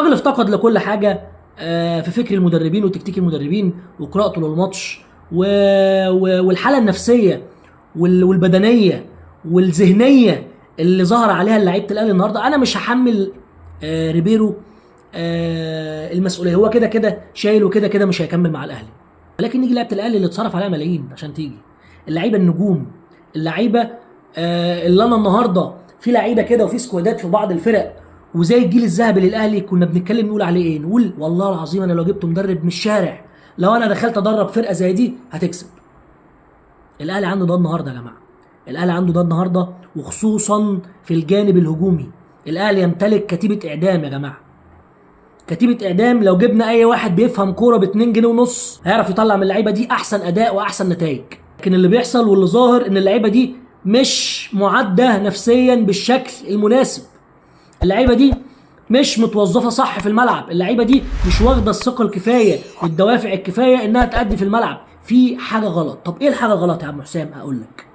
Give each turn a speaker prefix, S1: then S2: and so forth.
S1: الراجل افتقد لكل حاجة في فكر المدربين وتكتيك المدربين وقراءته للماتش والحالة النفسية والبدنيه والذهنية اللي ظهر عليها لعيبة الاهلي النهارده. انا مش هحمل ريبيرو المسؤولية، هو كده كده شايل وكده كده مش هيكمل مع الاهلي. ولكن نيجي لعيبة الاهلي اللي اتصرف عليها ملايين عشان تيجي، اللعيبة النجوم، اللعيبة اللي انا النهارده في لعيبة كده وفي سكوادات في بعض الفرق، وزي الجيل الذهبي للاهلي كنا بنتكلم نقول عليه ايه؟ نقول والله العظيم انا لو جبت مدرب من الشارع، لو انا دخلت ادرب فرقه زي دي هتكسب. الاهلي عنده ده النهارده يا جماعة، الاهلي عنده ده النهارده، وخصوصا في الجانب الهجومي. الاهلي يمتلك كتيبة اعدام يا جماعة، كتيبة اعدام. لو جبنا اي واحد بيفهم كورة ب 2 جنيه ونص هيعرف يطلع من اللعيبة دي احسن اداء واحسن نتائج. لكن اللي بيحصل واللي ظاهر ان اللعيبة دي مش معده نفسيا بالشكل المناسب، اللعيبة دي مش متوظفه صح في الملعب، اللعيبة دي مش واخده الثقة الكفاية والدوافع الكفاية انها تأدي في الملعب. في حاجة غلط. طب ايه الحاجة غلط يا عم حسام؟ هقول لك.